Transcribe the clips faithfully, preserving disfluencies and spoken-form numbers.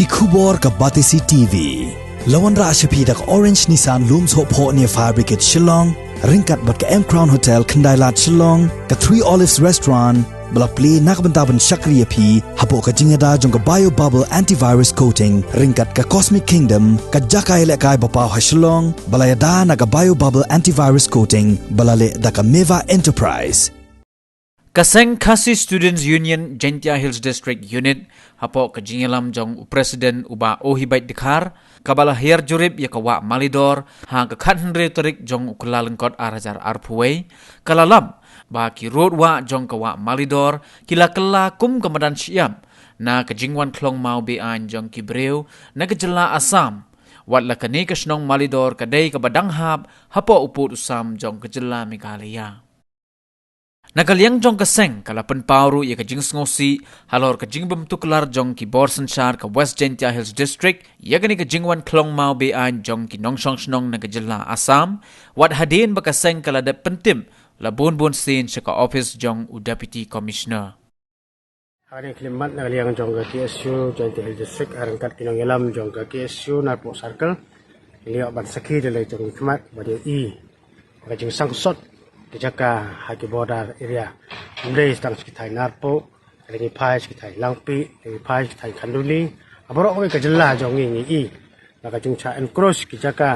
Ki khubor ka Batesi T V. La wanrah sha phi da ka Orange Nissan Lum Sohphoh near Fire Brigade Shillong, ryngkat bad ka M Crown Hotel Khyndailad Shillong, ka Three Olives Restaurant, ba la plie na ka bynta ban shakri ïa phi hapoh ka jingïada jong ka Bio Bubble Antivirus Coating, ryngkat ka Cosmic Kingdom, ka jaka ïalehkai ba paw ha Shillong, ba la ïada na ka Bio Bubble Antivirus Coating, ba la leh da ka Meva Enterprise. Ka seng Khasi Students Union Jaintia Hills District Unit, hapoh ka jingïalam jong u President u Bah Ohibait Dkhar, kaba la hiar jurip ïa ka Wah Malidor ha ka khathynriew tarik jong u Kyllalyngkot ar hajar arphew wei, ka la lam ba ki rud wah jong ka Wah Malidor ki la kylla kum ka madan shyiap na ka jingwan khlong maw be-aiñ jong ki briew na ka jylla Assam. Wat la kane ka shnong Malidor ka dei kaba dang hap hapoh u pud u sam jong ka jylla Meghalaya. Na ka liang jong ka seng, ka la pynpaw ruh ïa ka jingsngewsih halor ka jingbymtuklar jong ki bor synshar ka West Jaintia Hills District ïa kane ka jingwan khlong maw be-aiñ jong ki nongshong shnong na ka jylla Assam, wat hadien ba ka seng ka la dep pyntip la bun bun sien sha ka ophis jong u Deputy Commissioner. Hangne khlem mat na ka liang jong ka K S U Jaintia Hills District, ha ryngkat ki nongïalam jong ka K S U Narpuh Circle, ki la ïoh ban sakhi da lade jong ki khmat ba dei i ka jingsangsot ki jaka ha ki border area. Ym dei tang sha ki thaiñ Narpuh, ka dei ngi phai sha ki thaiñ Langpih, ka dei ngi phai sha ki thaiñ Khanduli, ha baroh kawei ka jylla jong ngi ngi i ba ka jingshah encroach ki jaka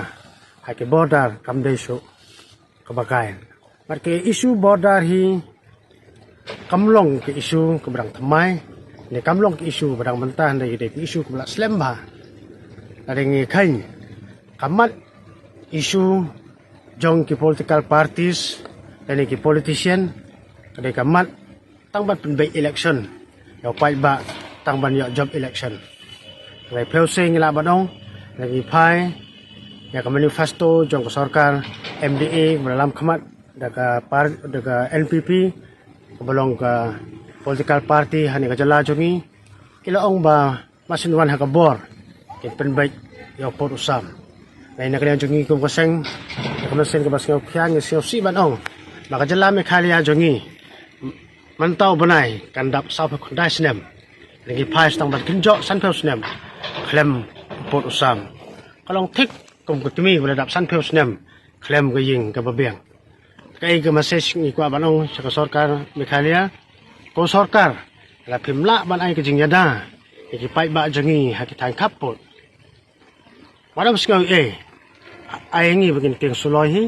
ha ki border kam dei shuh kaba kai. Bad ka issue border hi kam long ka issue kaba dang thymmai, ne kam long ka issue ba dang mynta, hynrei ka dei ka issue kaba la slem bha. Lada ngi kheiñ, ka mat issue jong ki political parties lane ki politician, ka dei ka mat tang ban pynbeit election ïa u paidbah, tang ban ïoh jop election. Hynrei phi sngewthuh ngi lah ban ong, lada ngi phai ïa ka manifesto jong ka sorkar M D A kaba la lam khmat da ka par-, da ka N P P, kaba long ka political party hangne ka jylla jong ngi, ki la ong ba ma shen wan ha ka bor kin pynbeit ïa u pud u sam. Hynrei na ka liang jong ngi kum ka seng, na ka mynsiem kaba sngewkhia, ngi sngewsih ban ong ba ka jylla Meghalaya jong ngi mynta u bnai kan dap sawphew khyndai snem. Lada ngi phai sa tang ban kynjoh sanphew snem khlem u pud u sam. Ka long thik kum ka tmier ba la dap sanphew snem khlem ka ïing kaba biang. Kaei ka message ngi kwah ban ong sha ka sorkar Meghalaya? Ko sorkar, lada phim lah ban ai ka jingïada ïa ki paidbah jong ngi ha ki thaiñ khappud, wat ym sngew ei ei. Ai ngi ba ngin tieng suloi hi,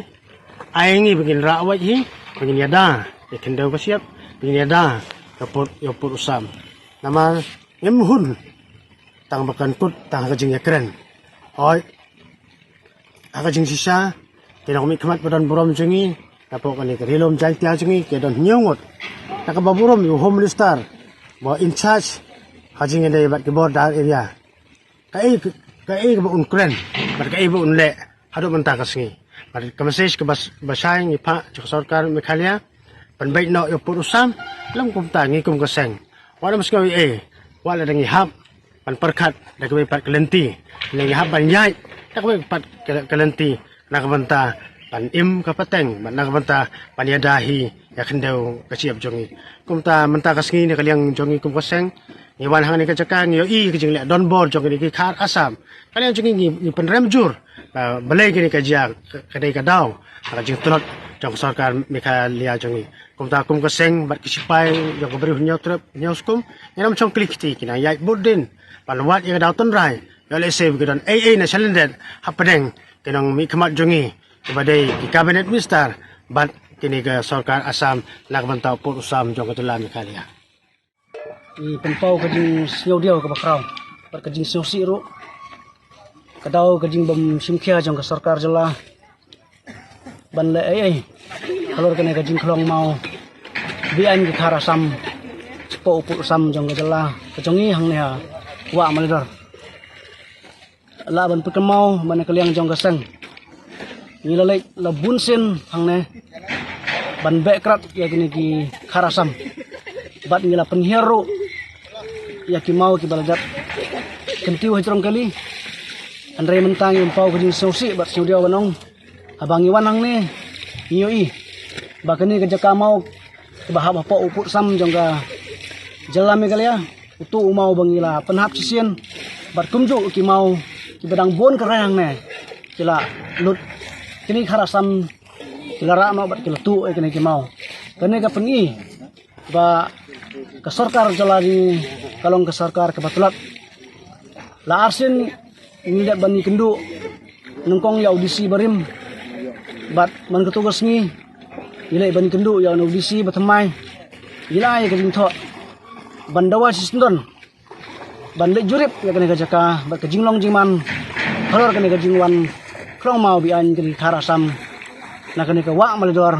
ai ngi ba ngin rah wait hi, ba ngin ïada ïa ka khyndew ka shyiap, ba ngin ïada ïa u pud, ïa u pud u sam. Namar ngim hun tang ba kan kut tang ha ka jingïakren. Hooid, ha ka jingshisha, ki nongmihkhmat ba don burom jong ngi napoh kane ka Ri Lum Jaintia jong ngi ki don hynñiew ngut. Na kaba burom ïa u Home Minister ba in charge ha jingïadei bad ki border area. Kaei, kaei kaba un kren bad kaei ba un leh haduh mynta ka sngi. Bad ka message kaba, ba shai ngi phah sha ka sorkar Meghalaya, pynbeit noh ïa u pud u sam. Lym kumta, ngi kum ka seng, wat ym sngew ei ei, wat lada ngi hap ban pyrkhat da kawei pat ka lynti, lane ngi hap ban ïaid da kawei pat ka, ka lynti, na ka bynta ban im ka pateng, bad na ka bynta ban ïada hi ïa ka khyndew ka shyiap jong ngi. Kumta mynta ka sngi na ka liang jong ngi kum ka seng, ngi wan hangne ka jaka, ngi ïohi ka jingleh donbor jong kine ki khar Assam. Ka liang jong ngi ngi, ngi pynrem jur ba balei kane ka jia, ka, ka dei ka daw ha ka jingtlot jong ka sorkar Meghalaya jong ngi. Kumta kum ka seng bad ki sipai jong ka Bri u Hynñiewtrep Hynñiewskum, ngin ym shong kylli kti, ki nang ïaid bud dien ban wad ïa ka daw tynrai, ïoh lehse ba ki don ei ei na shalyndet hapdeng ki nongmihkhmat jong ngi kiba dei ki cabinet minister bad kine ka sorkar Assam na ka bynta u pud u sam jong ka jylla Meghalaya. Ngi pynpaw ka jingsngewdiaw kaba khraw bad ka jingsngewsih ruh, ka daw ka jingbym shim khia jong ka sorkar jylla ban leh ei ei halor kane ka jingkhlong maw be-aiñ ki khar Assam shapoh u pud u sam jong ka jylla ka jong ngi hangne ha Wah Malidor. Lah ban pynkynmaw ba na ka liang jong ka seng, ngi la leit la bun sien hangne ban beh krad ïa kine ki khar Assam, bad ngi la pynhiar ruh ïa ki maw kiba la jat kyntiew hajrong kali. Hynrei mynta ngi pynpaw ka jingsngewsih bad sngewdiaw ban ong, haba ngi wan hangne, ngi ïohi ba kane ka jaka maw kaba hap hapoh u pud sam jong ka jylla Meghalaya, uto u maw ba ngi la pynhap shisien Bad kumjuh ki maw kiba dang bun ka reng ne ki la lut. Kine ki khar Assam ki la rah noh bad ki la tuh ïa kine ki maw. Kane ka pyni ba ka sorkar jylla jong ngi ka long ka sorkar kaba tlot. La arsien ngi dep ban ïakynduh nyngkong ïa u D C barim bad man katto ka sngi ngi leit ban ïakynduh ïa u D C ba thymmai. Ngi la ai ïa ka jingthoh ban dawa shisyndon ban leit jurip ïa kane ka jaka bad ka jinglong jingman halor kane ka jingwan khlong maw biang kine ki khar Assam na kane ka wah Maledor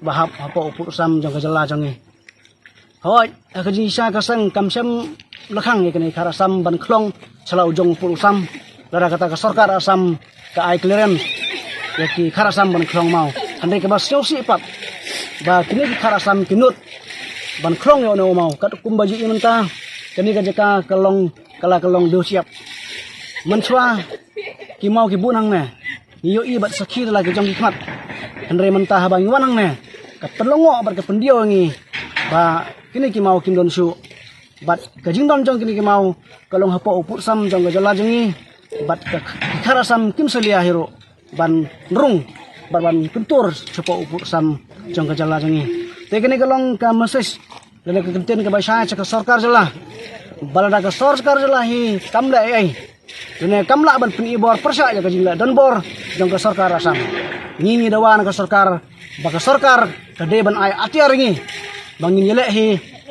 ba hap hapoh u pud u sam jong ka jylla jong ngi. Hooid, ha ka jingshisha ka seng kam shym la khang ïa kine ki khar Assam ban khlong sha la u jong u pud u sam. Lada kata ka sorkar Assam ka ai clearance ïa ki khar Assam ban khlong maw. Hynrei kaba sngewsih pat ba kine ki khar Assam ki nud ban khlong ïa une u maw. Katkum ba ju ïohi mynta kane ka jaka ka long, ka la ka long dewshiap. Mynshuwa ki maw ki bun hangne, ngi ïohi bad sakhi da la ki jong ki khmat. Hynrei mynta haba ngi wan hangne ka pynlyngngoh bad ka pyndiaw ïa ngi ba kine ki maw kim don shuh. Bad ka jingdon jong kine ki maw ka long hapoh u pud u sam jong ka jylla jong ngi. Bad ka, ki khar Assam kim salia hi ruh ban rung bad ban kyntur shapoh u pud u sam jong ka jylla jong ngi. Te kane ka long ka message lane ka kyntien kaba shai sha ka sorkar jylla. Ba lada ka sorkar jylla hi kam leh ei ei lane kam lah ban pyni bor pyrshah ïa ka jingleh donbor jong ka sorkar Assam, ngi ngi dawa na ka sorkar ba ka sorkar ka dei ban ai atiar ïa ngi ba ngin ïaleh hi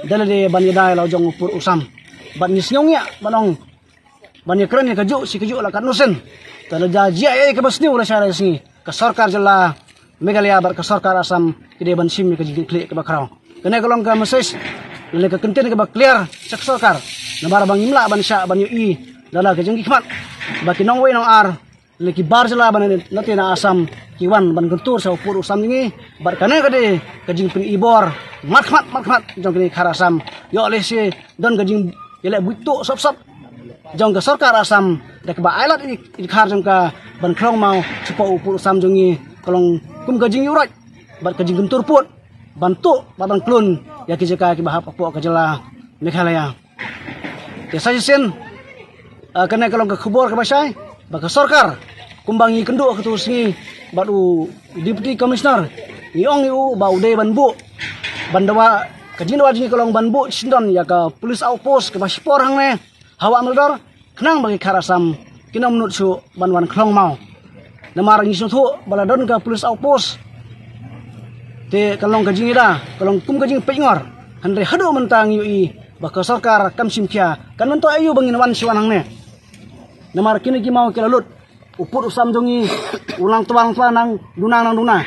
da lade ban ïada ïa la u jong u pud u sam. Bad ngi sngewngiah ban ong ban ïakren ïa kajuh shi kajuh la katno sien. Te lada jia ei ei kaba sniew la shai la sngi, ka sorkar jylla Meghalaya bad ka sorkar Assam ki dei ban shim ïa ka jingkitkhlieh kaba khraw. Kane ka long ka message lane ka kyntien kaba clear sha ka sorkar. Namar ba ngim lah ban shah ban ïohi la la ka jong ki khmat ba ki nongwei nongar lane ki bar jylla ba na, na te na Assam ki wan ban kyntur sha u pud u sam jong ngi. Bad kane ka dei ka jingpyni bor mat khmat mat khmat jong kine ki khar Assam. Ïoh lehse don ka jingïaleh buit tuh sop sop jong ka sorkar Assam da kaba ai lad ïa ki khar jong ka ban khlong maw shapoh u pud u sam jong ngi. Ka long kum ka jingïuhroit bad ka jingkyntur pud ban tuh bad ban khlun ïa ki jaka kiba hap hapoh ka jylla Meghalaya. Te sa shisien, ah, kane ka long ka khubor kaba shai ba ka sorkar kumba ngi kynduh ha katto ka sngi bad u Deputy Commissioner, ngi ong ïa u ba u dei ban buh ban dawa, ka jingdawa jong ngi ka long ban buh shisyndon ïa ka police outpost kaba shipor hangne ha wah Maledor khnang ba ki khar Assam kin ym nud shuh ban wan khlong maw. Namar ngi sngewthuh ba la don ka police outpost te ka long ka jingïada, ka long kum ka jingpeitngor. Hynrei haduh mynta ngi ïohi ba ka sorkar kam shim khia, kan myntoi aïu ba ngin wan shi wan hangne. Namar kine ki maw ki la lut, u pud u sam jong ngi u nang twa nang twa, nang duna nang duna.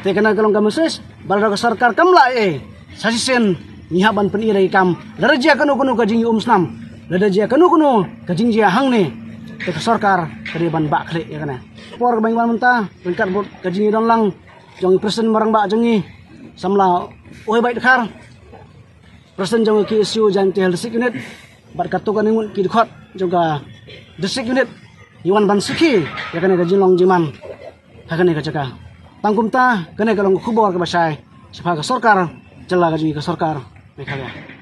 Te kane ka long ka message ba lada ka sorkar kam lah ei ei, sa shisien ngi hap ban pyni da ki kam. Lada jia kano kano ka jingïaumsnam, lada jia kano kano ka jingjia hangne, te ka sorkar ka dei ban bah khlieh ïa kane. Por kaba ngi wan mynta ryngkat bad ka jingïadon lang jong i President ba rangbah jong ngi, samla Uhebait Dkhar, President jong ka K S U Jaintia Hills District Unit, bad katto katne ngut ki dkhot jong ka District Unit, ngi wan ban sakhi ïa kane ka jinglong jingman ha kane ka jaka. Tang kumta, kane ka long ka khubor kaba shai shaphang ka sorkar jylla ka jong ngi, ka sorkar Meghalaya.